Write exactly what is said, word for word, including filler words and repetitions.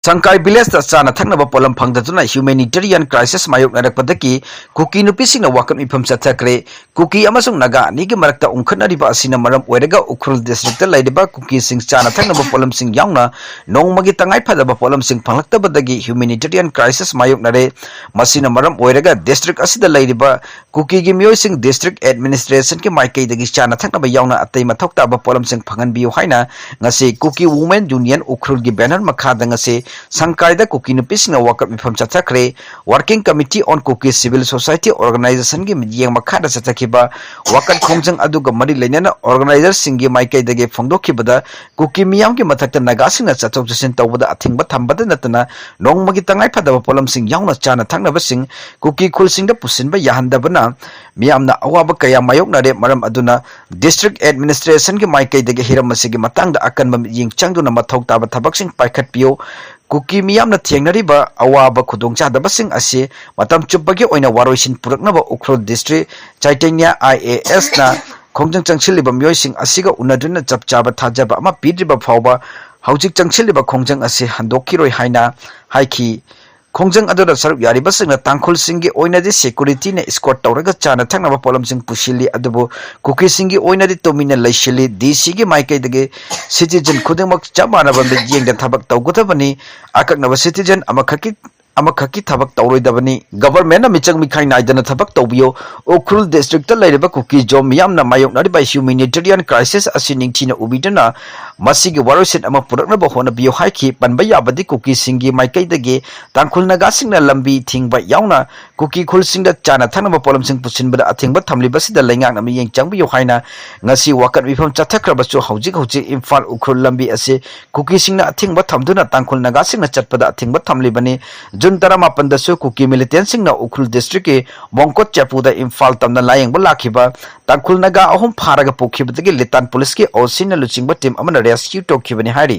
ꯁꯪꯀꯥꯏ ꯚꯤꯂꯦꯖꯇ ꯆꯥꯅ ꯊꯛꯅꯕ ꯄꯣꯠꯂꯝ ꯐꯪꯗꯗꯨꯅ humanitarian crisis ꯃꯥꯌꯣꯛꯅꯔꯛꯄꯗꯒꯤ ꯀꯨꯀꯤ ꯅꯨꯄꯤꯁꯤꯡꯅ ꯋꯥꯀꯠ ꯃꯤꯐꯝ ꯆꯠꯊꯈ꯭ꯔꯦ꯫ ꯀꯨꯀꯤ ꯑꯃꯁꯨꯡ ꯅꯥꯒꯥ ꯑꯅꯤꯒꯤ ꯃꯔꯛꯇ ꯎꯪꯈꯠꯅꯔꯤꯕ ꯑꯁꯤꯅ ꯃꯔꯝ ꯑꯣꯏꯔꯒ ꯎꯈ꯭ꯔꯨꯜ ꯗꯤꯁꯇ꯭ꯔꯤꯛꯇ ꯂꯩꯔꯤꯕ ꯀꯨꯀꯤꯁꯤꯡ ꯆꯥꯅ ꯊꯛꯅꯕ ꯄꯣꯠꯂꯝꯁꯤꯡ ꯌꯥꯎꯅ ꯅꯣꯡꯃꯒꯤ ꯇꯉꯥꯏ ꯐꯗꯕ ꯄꯣꯠꯂꯝꯁꯤꯡ ꯐꯪꯂꯛꯇꯕꯗꯒꯤ humanitarian crisis ꯃꯥꯌꯣꯛꯅꯔꯦ꯫ ꯃꯁꯤꯅ ꯃꯔꯝ ꯑꯣꯏꯔꯒ ꯗꯤꯁꯇ꯭ꯔꯤꯛ ꯑꯁꯤꯗ ꯂꯩꯔꯤꯕ ꯀꯨꯀꯤꯒꯤ ꯃꯤꯑꯣꯏꯁꯤꯡ ꯗꯤꯁꯇ꯭ꯔꯤꯛ ꯑꯦꯗꯃꯤꯅꯤꯁꯇ꯭ꯔꯦꯁꯟꯒꯤ ꯃꯥꯏꯀꯩꯗꯒꯤ ꯆꯥꯅ ꯊꯛꯅꯕ ꯌꯥꯎꯅ ꯑꯇꯩ ꯃꯊꯧ ꯇꯥꯕ ꯄꯣꯠꯂꯝꯁꯤꯡ ꯐꯪꯍꯟꯕꯤꯌꯨ ꯍꯥꯏꯅ ꯉꯁꯤ ꯀꯨꯀꯤ ꯋꯨꯃꯦꯟ ꯌꯨꯅꯤꯌꯟ ꯎꯈ꯭ꯔꯨꯜꯒꯤ ꯕꯦꯅꯔ ꯃꯈꯥꯗ ꯉꯁꯤ ꯁꯪꯀꯥꯏꯗ ꯀꯨꯀꯤ ꯅꯨꯄꯤꯁꯤꯡꯅ ꯋꯥꯀꯠ ꯃꯤꯐꯝ ꯆꯠꯊꯈ꯭ꯔꯦ꯫ Working Committee on Kuki Civil Society Organizationꯒꯤ ꯃꯤꯠꯌꯦꯡ ꯃꯈꯥꯗ ꯆꯠꯊꯈꯤꯕ ꯋꯥꯀꯠ ꯈꯣꯡꯖꯪ ꯑꯗꯨꯒ ꯃꯔꯤ ꯂꯩꯅꯅ organizerꯁꯤꯡꯒꯤ ꯃꯥꯏꯀꯩꯗꯒꯤ ꯐꯣꯡꯗꯣꯛꯈꯤꯕꯗ, ꯀꯨꯀꯤ ꯃꯤꯌꯥꯝꯒꯤ ꯃꯊꯛꯇ ꯅꯥꯒꯥꯁꯤꯡꯅ ꯆꯠꯊꯣꯛ ꯆꯠꯁꯤꯟ ꯇꯧꯕꯗ ꯑꯊꯤꯡꯕ ꯊꯝꯕꯗ ꯅꯠꯇꯅ ꯅꯣꯡꯃꯒꯤ ꯇꯉꯥꯏ ꯐꯗꯕ ꯄꯣꯠꯂꯝꯁꯤꯡ ꯌꯥꯎꯅ ꯆꯥꯅ ꯊꯛꯅꯕꯁꯤꯡ ꯀꯨꯀꯤ ꯈꯨꯜꯁꯤꯡꯗ ꯄꯨꯁꯤꯟꯕ ꯌꯥꯍꯟꯗꯕꯅ ꯃꯤꯌꯥꯝꯅ ꯑꯋꯥꯕ ꯀꯌꯥ ꯃꯥꯌꯣꯛꯅꯔꯦ꯫ ꯃꯔꯝ ꯑꯗꯨꯅ ꯗꯤꯁꯇ꯭ꯔꯤꯛ ꯑꯦꯗꯃꯤꯅꯤꯁꯇ꯭ꯔꯦꯁꯟꯒꯤ ꯃꯥꯏꯀꯩꯗꯒꯤ ꯍꯤꯔꯝ ꯑꯁꯤꯒꯤ ꯃꯇꯥꯡꯗ ꯑꯀꯟꯕ ꯃꯤꯠꯌꯦꯡ ꯆꯪꯗꯨꯅ ꯃꯊꯧ ꯇꯥꯕ ꯊꯕꯛꯁꯤꯡ ꯄꯥꯏꯈꯠꯄꯤꯌꯨ꯫ ꯀꯨꯀꯤ ꯃꯤꯌꯥꯝꯅ ꯊꯦꯡꯅꯔꯤꯕ ꯑꯋꯥꯕ ꯈꯨꯗꯣꯡꯆꯥꯗꯕꯁꯤꯡ ꯑꯁꯤ ꯃꯇꯝ ꯆꯨꯞꯄꯒꯤ ꯑꯣꯏꯅ ꯋꯥꯔꯣꯏꯁꯤꯟ ꯄꯨꯔꯛꯅꯕ ꯎꯈ꯭ꯔꯨꯜ ꯗꯤꯁꯇ꯭ꯔꯤꯛ ꯆꯩꯇꯟꯌ IASꯅ ꯈꯣꯡꯖꯪ ꯆꯪꯁꯤꯜꯂꯤꯕ ꯃꯤꯑꯣꯏꯁꯤꯡ ꯑꯁꯤꯒ ꯎꯅꯗꯨꯅ ꯆꯞ ꯆꯥꯕ ꯊꯥꯖꯕ ꯑꯃ ꯄꯤꯗ꯭ꯔꯤꯕ ꯐꯥꯎꯕ ꯍꯧꯖꯤꯛ ꯆꯪꯁꯤꯜꯂꯤꯕ ꯈꯣꯡꯖꯪ ꯑꯁꯤ ꯍꯟꯗꯣꯛꯈꯤꯔꯣꯏ ꯍꯥꯏꯅ ꯍꯥꯏꯈꯤ꯫ ꯈꯣꯡꯖꯪ ꯑꯗꯨꯗ ꯁꯔꯨꯛ ꯌꯥꯔꯤꯕꯁꯤꯡꯅ ꯇꯥꯡꯈꯨꯜꯁꯤꯡꯒꯤ ꯑꯣꯏꯅꯗꯤ ꯁꯦꯀ꯭ꯌꯨꯔꯤꯇꯤꯅ ꯏꯁꯀꯣꯔꯠ ꯇꯧꯔꯒ ꯆꯥꯅ ꯊꯛꯅꯕ ꯄꯣꯠꯂꯝꯁꯤꯡ ꯄꯨꯁꯤꯜꯂꯤ, ꯑꯗꯨꯕꯨ ꯀꯨꯀꯤꯁꯤꯡꯒꯤ ꯑꯣꯏꯅꯗꯤ ꯇꯨꯃꯤꯟꯅ ꯂꯩꯁꯤꯜꯂꯤ꯫ DCꯒꯤ ꯃꯥꯏꯀꯩꯗꯒꯤ ꯁꯤꯇꯤꯖꯟ ꯈꯨꯗꯤꯡꯃꯛ ꯆꯞ ꯃꯥꯟꯅꯕ ꯃꯤꯠꯌꯦꯡꯗ ꯊꯕꯛ ꯇꯧꯒꯗꯕꯅꯤ꯫ ꯑꯀꯛꯅꯕ ꯁꯤꯇꯤꯖꯟ ꯑꯃꯈꯛꯀꯤ ꯑꯃꯈꯛꯀꯤ ꯊꯕꯛ ꯇꯧꯔꯣꯏꯗꯕꯅꯤ꯫ ꯒꯚꯔꯟꯃꯦꯟꯠꯅ ꯃꯤꯆꯪ ꯃꯤꯈꯥꯏ ꯅꯥꯏꯗꯅ ꯊꯕꯛ ꯇꯧꯕꯤꯌꯨ꯫ ꯎꯈ꯭ꯔꯨꯜ ꯗꯤꯁꯇ꯭ꯔꯤꯛꯇ ꯂꯩꯔꯤꯕ ꯀꯨꯀꯤ ꯖꯣꯝ ꯃꯤꯌꯥꯝꯅ ꯃꯥꯌꯣꯛꯅꯔꯤꯕ humanitarian crisis ꯑꯁꯤ ꯅꯤꯡꯊꯤꯅ ꯎꯕꯤꯗꯨꯅ ꯃꯁꯤꯒꯤ ꯋꯥꯔꯣꯏꯁꯤꯟ ꯑꯃ ꯄꯨꯔꯛꯅꯕ ꯍꯣꯠꯅꯕꯤꯌꯨ ꯍꯥꯏꯈꯤ꯫ ꯄꯟꯕ ꯌꯥꯕꯗꯤ ꯀꯨꯀꯤꯁꯤꯡꯒꯤ ꯃꯥꯏꯀꯩꯗꯒꯤ ꯇꯥꯡꯈꯨꯜ ꯅꯥꯒꯥꯁꯤꯡꯅ ꯂꯝꯕꯤ ꯊꯤꯡꯕ ꯌꯥꯎꯅ ꯀꯨꯀꯤ ꯈꯨꯜꯁꯤꯡꯗ ꯆꯥꯅ ꯊꯛꯅꯕ ꯄꯣꯠꯂꯝꯁꯤꯡ ꯄꯨꯁꯤꯟꯕꯗ ꯑꯊꯤꯡꯕ ꯊꯝꯂꯤꯕꯁꯤꯗ ꯂꯩꯉꯥꯛꯅ ꯃꯤꯠꯌꯦꯡ ꯆꯪꯕꯤꯌꯨ ꯍꯥꯏꯅ ꯉꯁꯤ ꯋꯥꯀꯠ ꯃꯤꯐꯝ ꯆꯠꯊꯈ꯭ꯔꯕꯁꯨ ꯍꯧꯖꯤꯛ ꯍꯧꯖꯤꯛ ꯏꯝꯐꯥꯜ ꯎꯈ꯭ꯔꯨꯜ ꯂꯝꯕꯤ ꯑꯁꯤ ꯀꯨꯀꯤꯁꯤꯡꯅ ꯑꯊꯤꯡꯕ ꯊꯝꯗꯨꯅ ꯇꯥꯡꯈꯨꯜ ꯅꯥꯒꯥꯁꯤꯡꯅ ꯆꯠꯄꯗ ꯑꯊꯤꯡꯕ ꯊꯝꯂꯤꯕꯅꯤ꯫ ꯖꯨꯟ ꯇꯔꯥꯃꯥꯄꯟꯗꯁꯨ ꯀꯨꯀꯤ ꯃꯤꯂꯤꯇꯦꯟꯁꯤꯡꯅ ꯎꯈ꯭ꯔꯨꯜ ꯗꯤꯁꯇ꯭ꯔꯤꯛꯀꯤ ꯃꯣꯡꯀꯣꯠ ꯆꯦꯄꯨꯗ ꯏꯝꯐꯥꯜ ꯇꯝꯅ ꯂꯥꯌꯦꯡꯕ ꯂꯥꯛꯈꯤꯕ ꯇꯥꯡꯈꯨꯜ ꯅꯥꯒꯥ ꯑꯍꯨꯝ ꯐꯥꯔꯒ ꯄꯨꯈꯤꯕꯗꯒꯤ ꯂꯤꯇꯥꯟ ꯄꯨꯂꯤꯁꯀꯤ OCꯅ ꯂꯨꯆꯤꯡꯕ ꯇꯤꯝ ꯑꯃꯅ ꯔꯦꯁꯀ꯭ꯌꯨ ꯇꯧꯈꯤꯕꯅꯤ ꯍꯥꯏꯔꯤ꯫